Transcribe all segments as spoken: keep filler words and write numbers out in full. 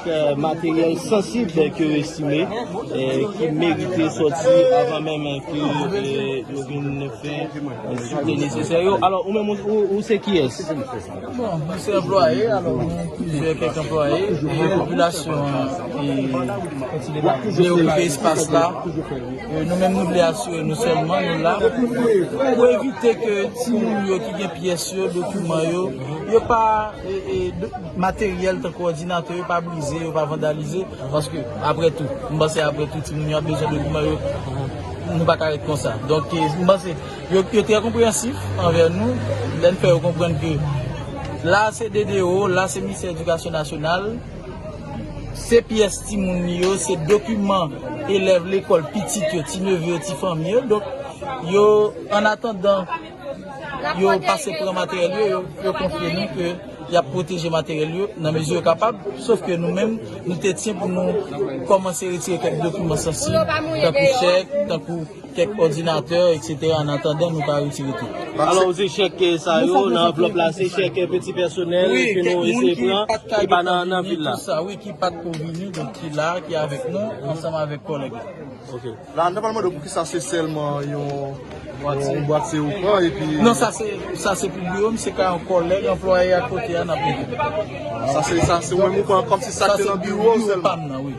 Kèk, euh, materyèl sansib ke yo estime, euh, ki merite sòti avan menm ke, euh, yo vin fè, euh, soutni nesesè yo. Alò, ou menm, ou, ou, ou se kiyès? Bon, mwen se anplwaye, alò, mwen plizyè kèk anplwaye, e popilasyon an, e, vle okipe espas la. E nou menm, nou vle asire nou sèlman, nou la pou evite ke timoun yo ki gen pyès yo, dokiman yo, yo pa, e, e, do-, materyèl tankou òdinatè yo pa brize, yo pa vandalize, paske, apre tou, m panse apre tou, timoun yo ap bezwen dokiman yo, nou pa ka ret konsa. Donk, e, m panse, yo, yo trè konpreyansif anvè nou, lè n fè yo konprann ke la se D D O, la se Ministè Edikasyon Nasyonal, se pyès timoun li yo, se dokiman elèv lekòl pitit yo, ti neve yo, ti fanmi yo. Donk, yo, an atandan yo pase pran materyèl yo, yo, yo konfye nou ke y ap pwoteje materyèl yo nan mezi yo kapab, sof ke nou menm, nou te tyen pou nou kòmanse retire kèk dokiman sansib, tankou chèk, tankou kèk òdinatè, etsetera, an atandan nou ka retire tou. Alò, ou di chèk, eh, sa yo, nan anvlòp la, se chèk, eh, peti pèsonèl ke nou eseye pran, ki pa nan, nan vil la. Wi, ki pa t ko vini, donk ki la, ki avèk nou, ansanm avèk kòlèg la. Ok. La, n ta pral mande w poukisa se sèlman yon, yon bwatye ou pran, epi... Non, sa se, sa se pou biwo m, se ka yon kòlèg anplwaye a kote a n ap mete. Sa se, sa se ou menm ou pran kòmsi sa ki te nan biwo w sèlman? Sa se biwo pa m nan, wi.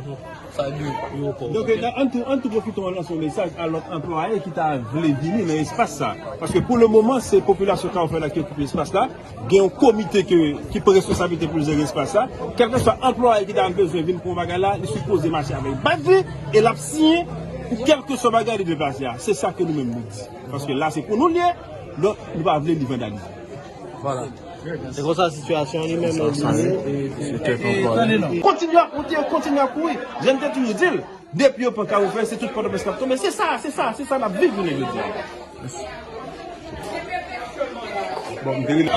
Sa e biwo pa m. Donk, eh, an tou, an tou pwofite w lanse yon mesaj a lòt anplwaye ki ta vle vini nan espas sa. Paske pou le moman, se popilasyon Kafou Fèy la ki okipe espas la. Gen yon komite ke, ki pran responsablite pou l jere espas la. Kèlkeswa anplwaye ki ta bezwen vin pou yon bagay la, li sipoze mache avèk badj li e l ap siyen pou kèlkeswa bagay li deplase a. Se sa ke nou menm nou di. Paske la, se pou nou l ye, donk nou pa vle li vandalize. Vwala. Se konsa sitiyasyon an li menm, li ye. Kontinye ap monte, kontinye ap kouri. Jan m te toujou di l, depi yo pran Kafou Fèy, se tout Pòtoprens k ap tonbe. Se sa, se sa, se sa n ap viv jounen jodi a. Bon, m te rele.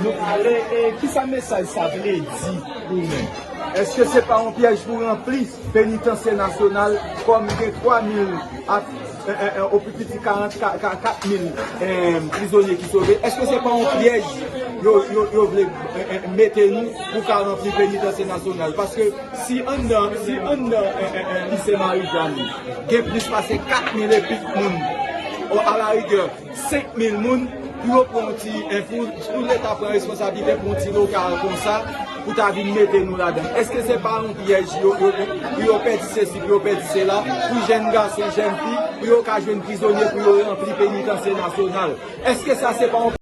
Nou pale, e, kisa mesaj sa vle di pou nou? Èske se pa yon pyèj pou ranpli penitansye nasyonal, kòm gen twa mil ak, e, e, e, o pi piti karant, ka, ka, kat mil, e, prizonye ki sove? Èske se pa yon pyèj yo, yo, yo vle, e, e, mete nou pou ka ranpli penitansye nasyonal? Paske si anndan, si anndan, e, e, e, lise Marie-Jeanne, gen plis pase kat mil epi moun, o, alarigè, senk mil moun, pou yo pran yon ti, e, pou, pou Leta pran responsablite pou yon ti lokal konsa, pou ta vin mete nou ladan. Èske se pa yon pyèj yo, yo, yo, pou yo pèdi sesi, pou yo pèdi sela, pou jèn gason, jèn fi, pou yo ka jwenn prizonye, pou yo ranpli penitansye nasyonal? Èske sa se pa yon